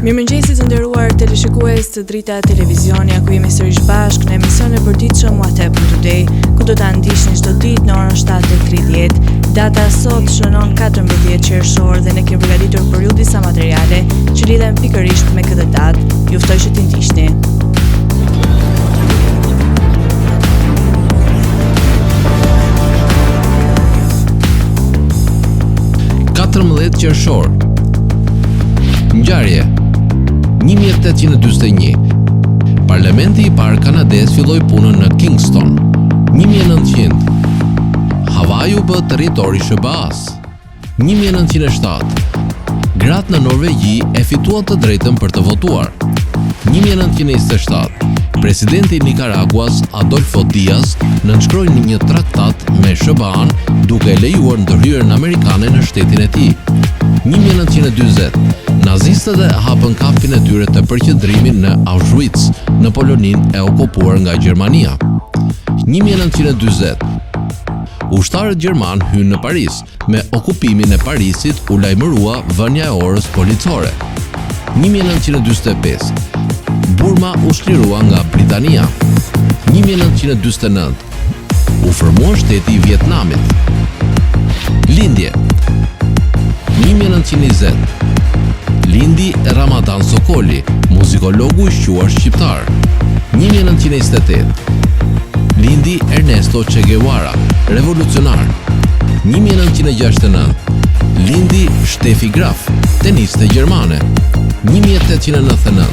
Mirëmëngjesi të nderuar teleshikues të Drita Televizioni, ja ku jemi sërish bashkë në emisionin e përditshëm What Happened Today, ku do ta ndiqni çdo ditë në orën 7:30. Data sot shënon 14 qershor dhe ne kemi përgatitur për ju disa materiale që lidhen pikërisht me këtë datë. Ju ftoj që t'i ndiqni. 14 qershor. Ngjarje 1841. Parlamenti i parë kanadez filloi punën në Kingston. 1900. Hawaii u bë territor i SHBA-s. 1907. Gratë në Norvegji e fituan të drejtën për të votuar. 1927. Presidenti i Nikaraguas, Adolfo Diaz, nënshkroi një traktat me SHBA-në duke lejuar ndërhyrjen amerikane në shtetin e tij. 1940. Nazistët e hapën kampin e tyre të përqendrimit në Auschwitz, në Poloninë e okupuar nga Gjermania. 1940. Ushtarët gjermanë hynë në Paris. Me okupimin e Parisit u lajmërua vënia e orës policore. 1945. Burma u çlirua nga Britania. 1949. U formua shteti i Vietnamit. Lindje 1920 Lindi Ramadan Sokoli, muzikologu i shquar shqiptar. 1928 Lindi Ernesto Che Guevara, revolucionar. 1969 Lindi Steffi Graf, teniste gjermane. 1899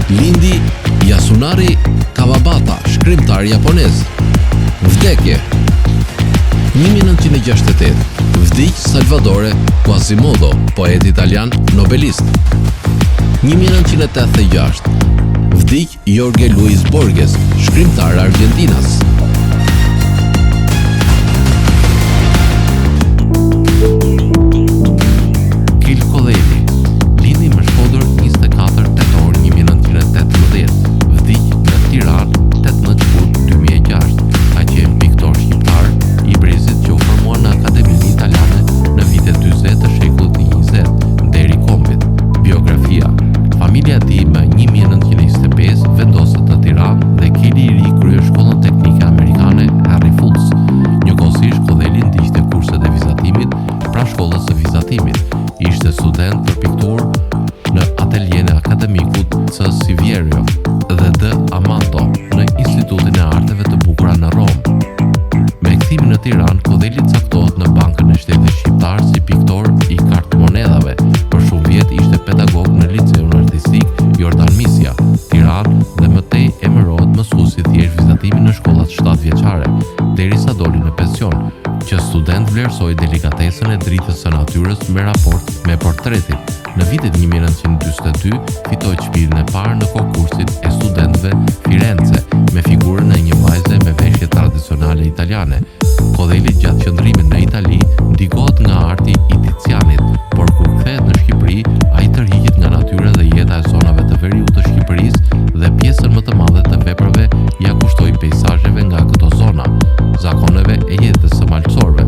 Lindi Yasunari Kawabata, shkrimtar japonez. Vdekje 1968 Vdiq Salvatore Quasimodo, poet italian, nobelist. 1986 Vdiq Jorge Luis Borges, shkrimtar argjentinas. Kil Kodheli, lindi në Shkodër 24 tetor 1918, vdiq në Tiranë 18 shkurt 2006, ka qenë piktor shqiptar i brezit që u formua në Akademinë Italiane në vitet 40 të shekullit të 20, nderi i kombit. Biografia Familja e tij më 1925 vendoset në Tiranë dhe Kili i ri kryen shkollën teknike amerikane Harry Fultz. Njëkohësisht Kodheli ndiqte kurset e vizatimit pranë shkollës së vizatimit. Ishte student për pikturë në atelienë e akademikut C. Sivierio dhe D. Amato në Institutin e Arteve të Bukura në Romë. Me kthimin në Tiranë, Kodheli caktohet në Bankën e Shtetit Shqiptar si piktor i kartëmonedhave. Për shumë vjet ishte pedagog në Liceun Artistik Jordan Misja, Tiranë dhe më tej emërohet mësues i thjeshtë vizatimi në shkollat shtatëvjeçare, derisa doli në pension. Që student vlerësoi delikatesën e dritës së natyrës me raport me portretin. Në vitin 1942 fitoi çmimin e parë në konkursin e studentëve Firenze me figurën e një vajze me veshje tradicionale italiane. Kodheli gjatë qëndrimit në Itali ndikohet nga arti i Tizianit, por kur kthehet në Shqipëri, ai tërhiqet nga natyra dhe jeta e zonave të veriut të Shqipërisë dhe pjesën më të madhe të veprave ia kushtoi peisazheve nga këto zona, zakoneve e jetës së malësorëve.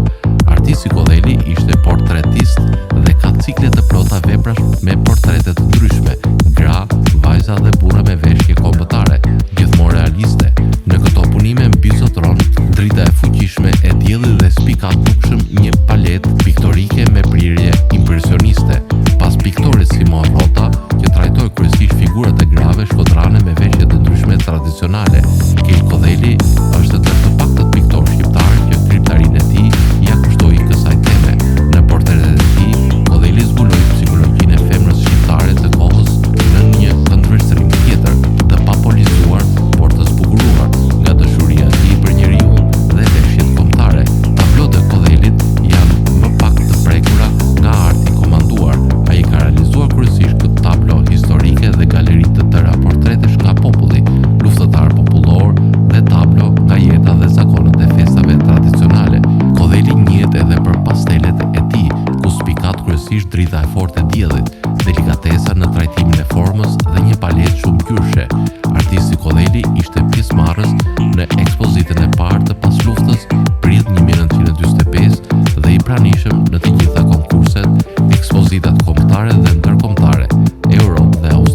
Artisti Kodheli ishte portretist dhe ka cikle të plota veprash me portrete të ndryshme, gra, vajza dhe burra me veshje kombëtare, gjithmonë realiste. Në këto punime mbizotëron drita e fuqishme e diellit dhe spikat dukshëm një paletë piktorike me prirje impresioniste. Pas piktorit Simon Rota, që trajtoi kryesisht figurat e grave shkodrane me veshje të ndryshme tradicionale, Kil Kodheli është ndër të paktët piktorë shqiptarë që krijimtarinë e tij ia kushtoi kësaj teme. Në portretet e tij, Kodheli zbuloi psikologjinë e femrës shqiptare të kohës në një këndvështrim tjetër, të papolizuar, por të zbukuruar, nga dashuria e tij për njeriun dhe veshjet kombëtare. Tablotë e Kodhelit janë më pak të prekura nga arti i komanduar. Ai ka realizuar kryesisht këto tablo historike dhe galeri të tëra portretesh nga populli, luftëtarë popullorë dhe tablo nga jeta dhe zakonet e festave tradicionale. Kodheli njihet edhe për pastelet e tij, ku spikat kryesisht drita e fortë e diellit, delikatesa në trajtimin e formës dhe një paletë shumëngjyrëshe. Artisti Kodheli ishte pjesëmarrës në ekspozitën e parë të pasluftës, prill 1945 dhe i pranishëm në të gjitha konkurset, ekspozitat kombëtare dhe ndërkombëtare, Europë dhe Australi.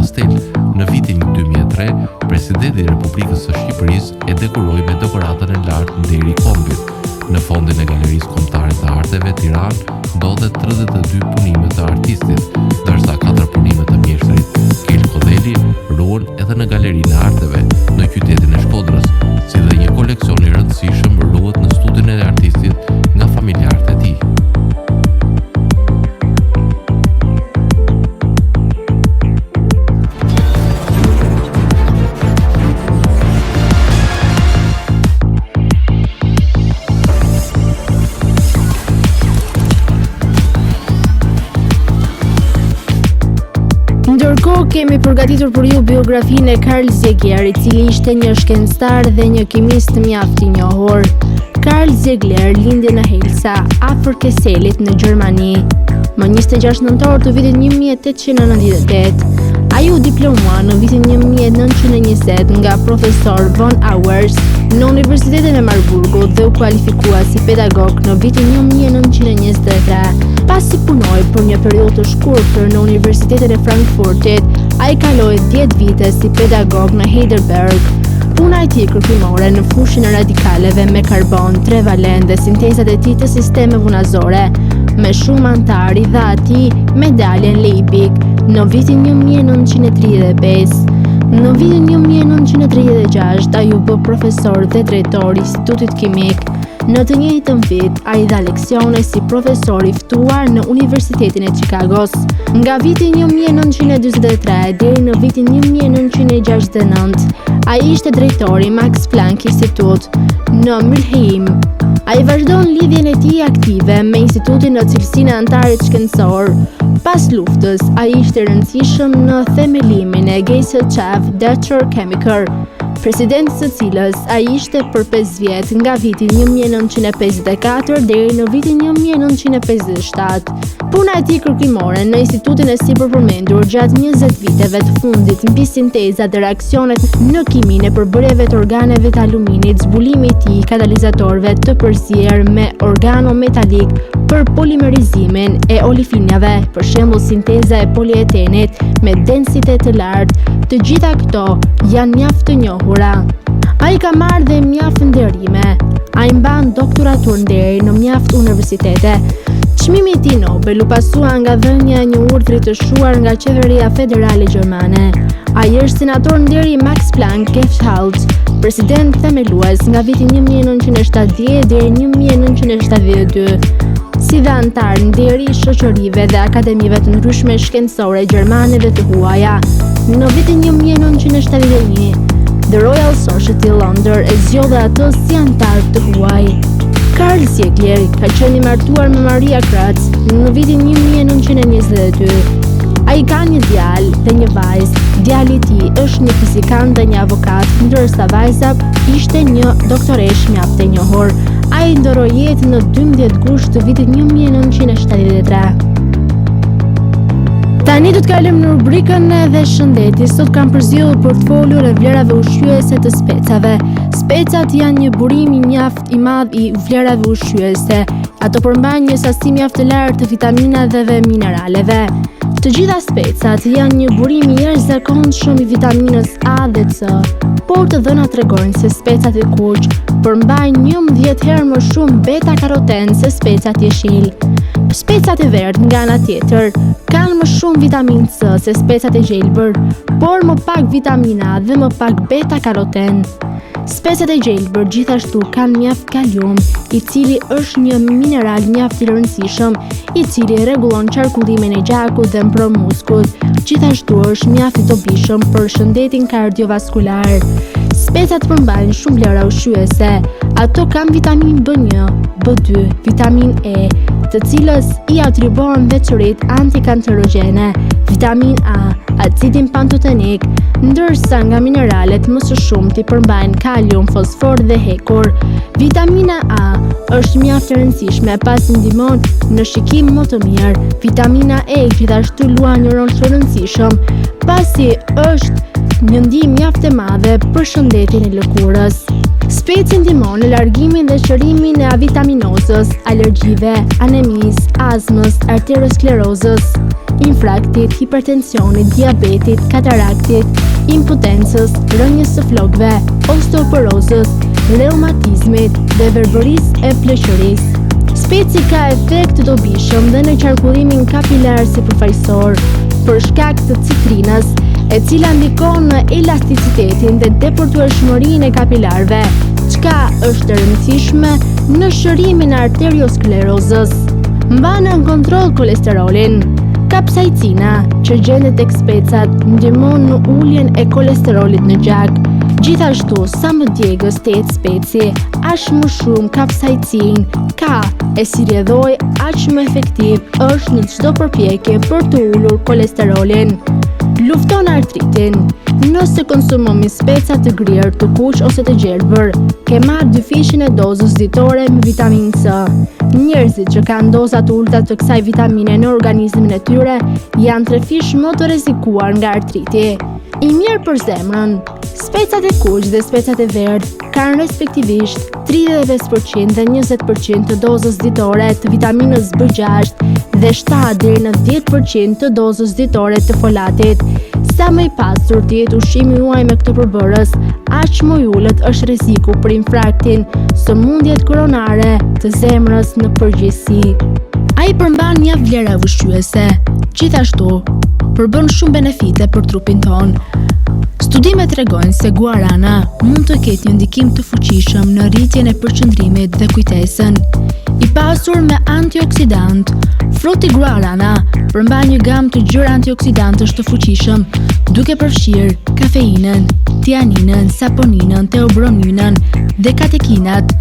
pastel. Në vitin 2003, Presidenti i Republikës së Shqipërisë e dekoroi me dekoratën e lartë Nderi i Kombit. Në fondin e Galerisë Kombëtare të Arteve, Tiranë, ndodhet 32 punime të artistit, ndërsa katër punime të mjeshtrit Kel Kodheli ruhen edhe në Galerinë e Arteve, në qytetin e Shkodrës, si dhe një koleksion i rëndësishëm ruhet në studion e artistit nga familjarët e tij. Ndërkohë kemi përgatitur për ju biografinë e Karl Ziegler, i cili ishte një shkencëtar dhe një kimist mjaft i njohur. Karl Ziegler lindi në Helsa, afër Keselit në Gjermani, më 26 nëntor të vitit 1898. Ai u diplomua në vitin 1920 nga profesor von Auers në Universitetin e Marburgut dhe u kualifikua si pedagog në vitin 1923. Pasi punoi për një periudhë të shkurtër në Universitetin e Frankfurtit, ai kaloi 10 vite si pedagog në Heidelberg. Puna e tij kërkimore në fushën e radikaleve me karbon trevalent dhe sintezat e tij të sistemeve unazore me shumë anëtarë i dha atij medaljen Liebig në vitin 1935. Në vitin 1936 ai u bë profesor dhe drejtor i Institutit Kimik. Në të njëjtën vit, ai dha leksione si profesor i ftuar në Universitetin e Chicagos. Nga viti 1943 deri në vitin 1969, ai ishte drejtor i Max Planck Institute në Mülheim. Ai vazhdon lidhjen e tij aktive me institutin në cilësinë e anëtarit shkencor. Pas luftës, ai ishte i rëndësishëm në themelimin e Gesellschaft Deutscher Chemiker, president i së cilës ai ishte për 5 vjet nga viti 1954 deri në vitin 1957. Puna e tij kërkimore në institutin e sipërpërmendur gjatë 20 viteve të fundit mbi sintezat dhe reaksionet në kiminë e përbërjeve të organeve të aluminit, zbulimi i tij i katalizatorëve të përzier me organometalik për polimerizimin e olefinave, për shembull sinteza e polietenit me densitet të lartë, të gjitha këto janë mjaft të njohura. Ai ka marrë dhe mjaft nderime. Ai mban doktoraturë nderi në mjaft universitete. Çmimi i tij Nobel u pasua nga dhënia e një urdhri të shquar nga qeveria federale gjermane. Ai është senator nderi i Max Planck Gesellschaft, president themelues nga viti 1970 deri 1972, si dhe anëtar nderi i shoqërive dhe akademive të ndryshme shkencore gjermane dhe të huaja. Në vitin 1971, The Royal Society London e zgjodhi atë si anëtar të huaj. Karl Ziegler ka qenë i martuar me Maria Kratz në vitin 1922. Ai ka një djalë dhe një vajzë. Djali i tij është një fizikan dhe një avokat, ndërsa vajza ishte një doktoreshë mjaft e njohur. Ai ndërroi jetë në 12 gusht të vitit 1973. Tani do të kalojmë në rubrikën edhe shëndeti. Sot kam përzgjedhur për të folur e vlerave ushqyese të specave. Specat janë një burim i mjaft i madh i vlerave ushqyese. Ato përmbajnë një sasi mjaft të lartë të vitaminave dhe mineraleve. Të gjitha specat janë një burim i jashtëzakonshëm i vitaminës A dhe C, por të dhënat tregojnë se specat e kuq përmbajnë 11 herë më shumë beta karoten se specat jeshil. Specat e verdhë nga ana tjetër kanë më shumë vitaminë C se specat e gjelbër, por më pak vitaminë A dhe më pak beta karoten. Specat e gjelbër gjithashtu kanë mjaft kalium, i cili është një mineral mjaft i rëndësishëm, i cili rregullon qarkullimin e gjakut dhe mbron muskujt. Gjithashtu është mjaft i dobishëm për shëndetin kardiovaskular. Specat përmbajnë shumë vlera ushqyese. Ato kanë vitaminë B1, B2, vitaminë E, të cilës i atribuohen veçoritë antikancerogjene, vitaminë A, acidin pantotenik, ndërsa nga mineralet më së shumti përmbajnë kalium, fosfor dhe hekur. Vitamina A është mjaft e rëndësishme pasi ndihmon në shikim më të mirë. Vitamina E gjithashtu luan një rol të rëndësishëm, pasi është një ndihmë mjaft e madhe për shëndetin e lëkurës. Speci ndihmon në largimin dhe shërimin e avitaminozës, alergjive, anemisë, azmës, arteriosklerozës. Infraktit, hipertensionit, diabetit, kataraktit, impotencës, rënies së flokëve, osteoporozës, reumatizmit dhe verbërisë e pleqërisë. Speci ka efekt të dobishëm dhe në qarkullimin kapilar sipërfaqësor, për shkak të citrinës, e cila ndikon në elasticitetin dhe depërtueshmërinë e kapilarëve, çka është e rëndësishme në shërimin e arteriosklerozës. Mban nën kontroll kolesterolin. Kapsaicina, që gjendet tek specat, ndihmon në uljen e kolesterolit në gjak. Gjithashtu, sa më djegës të jetë speci, aq më shumë kapsaicinë ka e si rrjedhojë aq më efektiv është në çdo përpjekje për të ulur kolesterolin. Lufton artritin. Nëse konsumoni speca të grirë, të kuq ose të gjelbër, ke marrë dyfishin e dozës ditore me vitaminë C. Njerëzit që kanë doza të ulëta të kësaj vitamine në organizmin e tyre janë trefish më të rrezikuar nga artriti. I mirë për zemrën. Specat e kuq dhe specat e verdhë kanë respektivisht 35% dhe 20% të dozës ditore të vitaminës B6 dhe 7 deri në 10% të dozës ditore të folatit. Sa më i pasur të jetë ushqimi juaj me këto përbërës, aq më i ulët është rreziku për infarktin, sëmundjet koronare të zemrës në përgjithësi. Ai përmban mjaft vlera ushqyese. Gjithashtu, përbën shumë benefite për trupin tonë. Studimet tregojnë se guarana mund të ketë një ndikim të fuqishëm në rritjen e përqendrimit dhe kujtesën. I pasur me antioksidantë, fruti guarana përmban një gamë të gjerë antioksidantësh të fuqishëm, duke përfshirë kafeinën, tianinën, saponinën, teobrominën dhe katekinat.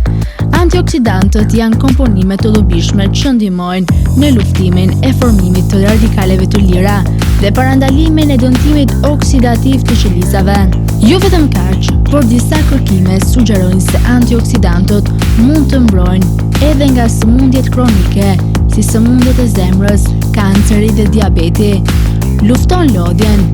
Antioksidantët janë komponime të dobishme që ndihmojnë në luftimin e formimit të radikaleve të lira dhe parandalimin e dëmtimit oksidativ të qelizave. Jo vetëm kaq, por disa kërkime sugjerojnë se antioksidantët mund të mbrojnë edhe nga sëmundjet kronike, si sëmundjet e zemrës, kanceri dhe diabeti. Lufton lodhjen.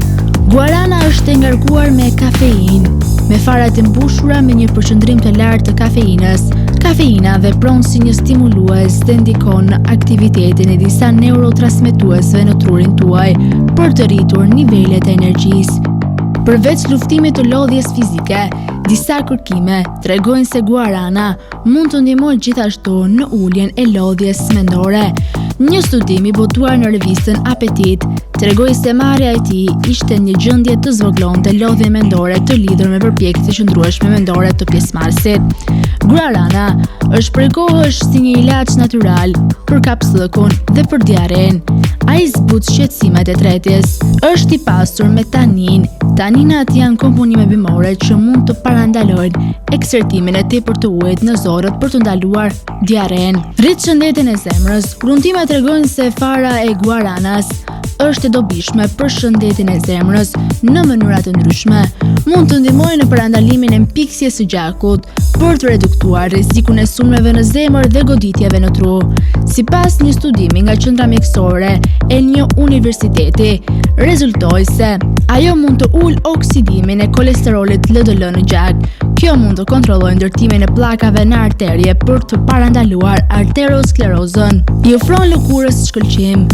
Guarana është e ngarkuar me kafeinë, me farat e mbushura me një përqendrim të lartë të kafeinës. Kafeina vepron si një stimulues dhe ndikon në aktivitetin e disa neurotransmetuesve në trurin tuaj për të rritur nivelet e energjisë. Përveç luftimit të lodhjes fizike, disa kërkime tregojnë se guarana mund të ndihmojë gjithashtu në uljen e lodhjes mendore. Një studim i botuar në revistën Apetit tregoi se marrja e tij ishte në gjendje të zvogëlonte lodhjen mendore të lidhur me përpjekje të qëndrueshme mendore të pjesëmarrësit. Guarana është prej kohësh si një ilaç natyral për kapsllëkun dhe për diarrenë. Ai zbut shqetësimet e tretjes. Është i pasur me tanin. Taninat janë komponime bimore që mund të parandalojnë ekskretimin e tepërt të ujit në zorrët për të ndaluar diarrenë. Rrit shëndetin e zemrës. Hulumtimet tregojnë se fara e guaranas është e dobishme për shëndetin e zemrës në mënyra të ndryshme. Mund të ndihmojë në parandalimin e mpiksjes së gjakut, për të reduktuar rrezikun e sulmeve në zemër dhe goditjeve në tru. Sipas një studimi nga qendra mjekësore e një universiteti, rezultoi se ajo mund të ulë oksidimin e kolesterolit LDL në gjak. Kjo mund të kontrollojë ndërtimin e pllakave në arterie për të parandaluar arteriosklerozën. I ofron lëkurës shkëlqim.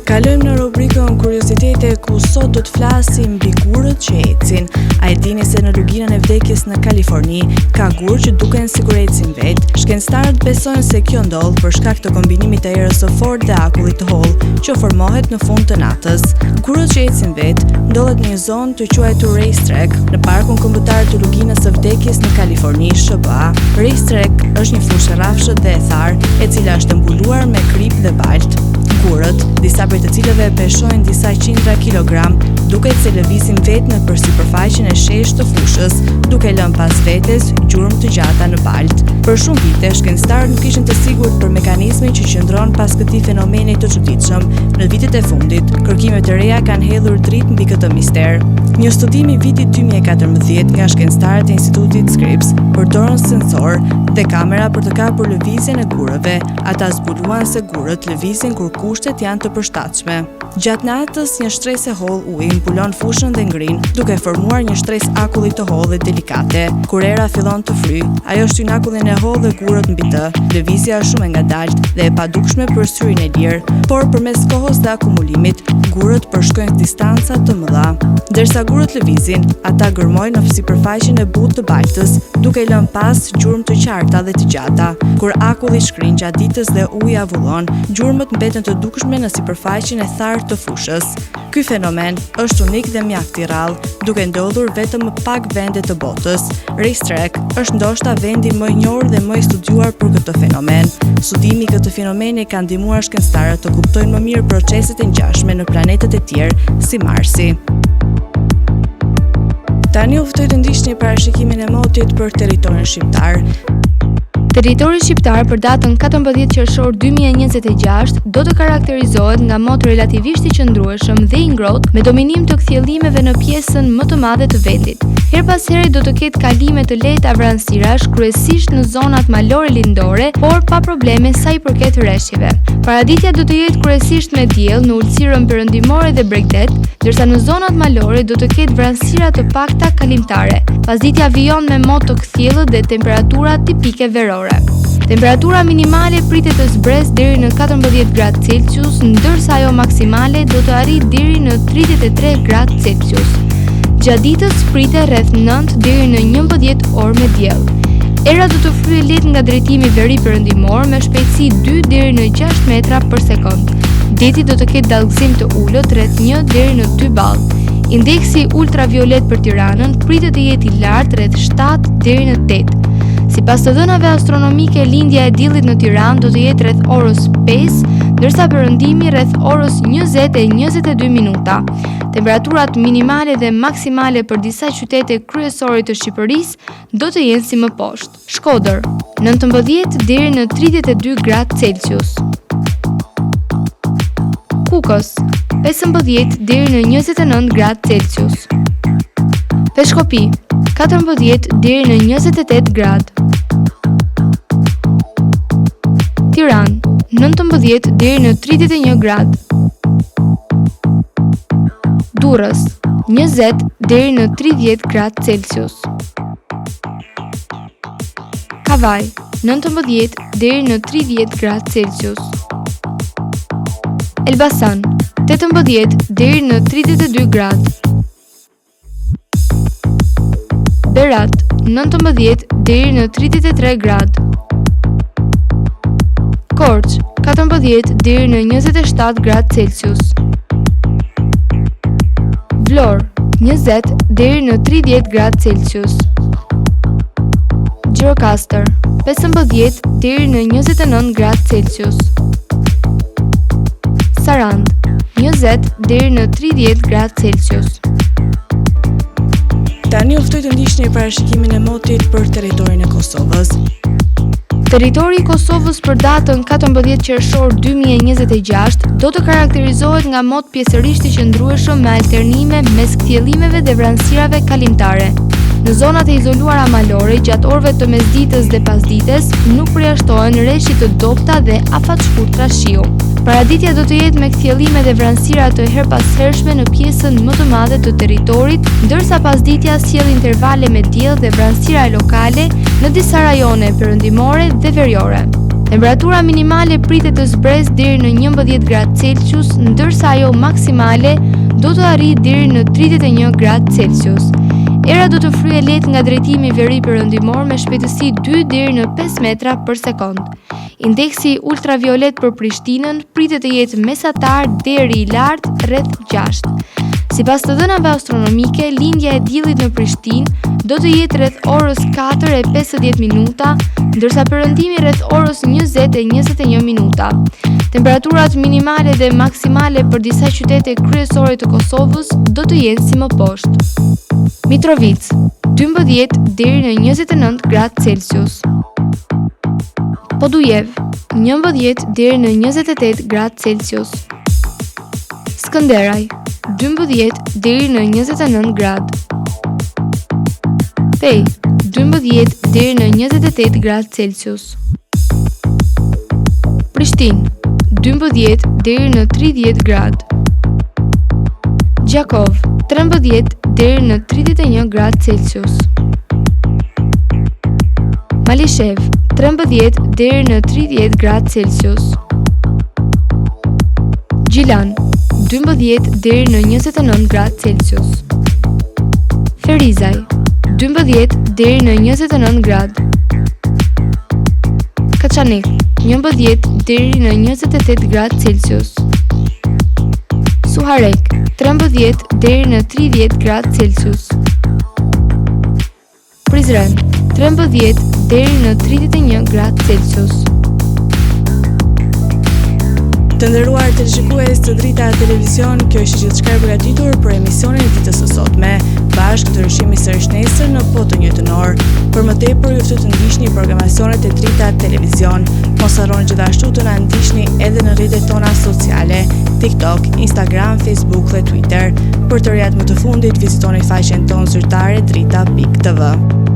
Kalojmë në rubrikën Kuriozitete ku sot do të flasim mbi gurët që ecin. A e dini se në luginën e vdekjes në Kaliforni ka gurë që duken sikur ecin vetë? Shkencëtarët besojnë se kjo ndodh për shkak të kombinimit të erës së fortë dhe akullit të hollë që formohet në fund të natës. Gurët që ecin vetë ndodhet në një zonë të quajtur Racetrack në Parkun Kombëtar të Luginës së Vdekjes në Kaliforni, SHBA. Racetrack është një fushë e rrafshët dhe e tharë, e cila është e mbuluar me kripë dhe baltë. Gurët, disa prej të cilëve peshojnë disa qindra kilogram, duket se lëvizin vetë nëpër sipërfaqen e sheshtë të fushës, duke lënë pas vetes gjurmë të gjata në baltë. Për shumë vite, shkencëtarët nuk ishin të sigurt për mekanizmin që qëndron pas këtij fenomeni të çuditshëm. Në vitet e fundit, kërkime të reja kanë hedhur dritë mbi këtë mister. Një studim i vitit 2014 nga shkencëtarët e Institutit Scripps përdorën sensorë dhe kamera për të kapur lëvizjen e gurëve. Ata zbuluan se gurët lëvizin kur kushtet janë të përshtatshme. Gjatë natës, një shtresë e hollë uji mbulon fushën dhe ngrin, duke formuar një shtresë akulli të hollë dhe delikate. Kur era fillon të fryjë, ajo shtyn akullin e. e hollë dhe gurët mbi të. Lëvizja është shumë e ngadaltë dhe e padukshme për syrin e lirë, por përmes kohës dhe akumulimit, gurët përshkojnë distanca të mëdha. Ndërsa gurët lëvizin, ata gërmojnë në sipërfaqen e butë të baltës, duke lënë pas gjurmë të qarta dhe të gjata. Kur akulli shkrin gjatë ditës dhe uji avullon, gjurmët mbeten të dukshme në sipërfaqen e tharë të fushës. Ky fenomen është unik dhe mjaft i rrallë, duke ndodhur vetëm në pak vende të botës. Racetrack është ndoshta vendi më i njohur dhe më i studiuar për këtë fenomen. Studimi i këtij fenomeni ka ndihmuar shkencëtarët të kuptojnë më mirë proceset e ngjashme në planetët e tjerë, si Marsi. Tani ju ftoj të ndiqni parashikimin e motit për territorin shqiptar. Territori shqiptar për datën 14 qershor 2026 do të karakterizohet nga mot relativisht i qëndrueshëm dhe i ngrohtë me dominim të kthjellimeve në pjesën më të madhe të vendit. Herë pas here do të ketë kalime të lehta vranësirash, kryesisht në zonat malore lindore, por pa probleme sa i përket reshjeve. Paraditja do të jetë kryesisht me diell në ultësirën perëndimore dhe bregdet, ndërsa në zonat malore do të ketë vranësira të pakta kalimtare. Pasditja vijon me mot të kthjellët dhe temperatura tipike verore. Temperatura minimale pritet të zbresë deri në 14 gradë Celsius, ndërsa ajo maksimale do të arrijë deri në 33 gradë Celsius. Gjatë ditës pritet rreth 9 deri në 11 orë me diell. Era do të fryjë lehtë nga drejtimi veri-perëndimor me shpejtësi 2 deri në 6 metra për sekondë. Deti do të ketë dallgëzim të ulët rreth 1 deri në 2 ballë. Indeksi ultraviolet për Tiranën pritet të jetë i lartë rreth 7 deri në 8. Sipas të dhënave astronomike, lindja e diellit në Tiranë do të jetë rreth orës 5, ndërsa perëndimi rreth orës 20:22 minuta. Temperaturat minimale dhe maksimale për disa qytete kryesore të Shqipërisë do të jenë si më poshtë. Shkodër, 19 deri në 32 gradë Celsius. Kukës, 15 deri në 29 gradë Celsius. Peshkopi, 14 deri në 28 gradë. Tiranë, 19 deri në 31 gradë. Durrës, 20 deri në 30 gradë Celsius. Kavajë, 19 deri në 30 gradë Celsius. Elbasan, 18 deri në 32 gradë. Berat, 19 deri në 33 gradë. Korçë, 14 deri në 27 gradë Celsius. Vlorë, 20 deri në 30 gradë Celsius. Gjirokastër, 15 deri në 29 gradë Celsius. Sarandë, 20 deri në 30 gradë Celsius. Tani ju ftoj të ndiqni parashikimin e motit për territorin e Kosovës. Territori i Kosovës për datën 14 qershor 2026 do të karakterizohet nga mot pjesërisht i qëndrueshëm me alternime mes kthjellimeve dhe vranësirave kalimtare. Në zonat e izoluara malore gjatë orëve të mesditës dhe pasdites nuk përjashtohen reshje të dobëta dhe afatshkurtra shiu. Paraditja do të jetë me kthjellime dhe vranësira të herëpashershme në pjesën më të madhe të territorit, ndërsa pasditja sjell intervale me diell dhe vranësira lokale në disa rajone perëndimore dhe veriore. Temperatura minimale pritet të zbresë deri në 11 gradë Celsius, ndërsa ajo maksimale do të arrijë deri në 31 gradë Celsius. Era do të fryjë lehtë nga drejtimi veri-perëndimor me shpejtësi 2 deri në 5 metra për sekondë. Indeksi ultraviolet për Prishtinën pritet të jetë mesatar deri i lartë rreth 6. Sipas të dhënave astronomike, lindja e diellit në Prishtinë do të jetë rreth orës 4:50 minuta, ndërsa perëndimi rreth orës 20:21 minuta. Temperaturat minimale dhe maksimale për disa qytete kryesore të Kosovës do të jenë si më poshtë. Mitrovicë, 12 deri në 29 gradë Celsius. Podujevë, 11 deri në 28 gradë Celsius. Skënderaj, 12 deri në 29 gradë. Pejë, 12 deri në 28 gradë Celsius. Prishtinë, 12 deri në 30 gradë. Gjakovë, 13 deri në 31 gradë Celsius. Malishevë, 13 deri në 30 gradë Celsius. Gjilan, 12 deri në 29 gradë Celsius. Ferizaj, 12 deri në 29 gradë. Kaçanik, 11 deri në 28 gradë Celsius. Suharekë, 13 deri në 30 gradë Celsius. Prizren, 13 deri në 31 gradë Celsius. Të nderuar teleshikues të Drita Televizion, kjo ishte gjithçka e përgatitur për emisionin e ditës së sotme. Bashkë do të rishihemi sërish nesër në po të njëjtën orë. Për më tepër ju ftoj të ndiqni programacionet e Drita Televizion. Mos harroni gjithashtu të na ndiqni edhe në rrjetet tona sociale, TikTok, Instagram, Facebook dhe Twitter. Për të rejat më të fundit, vizitoni faqen tonë zyrtare drita.tv.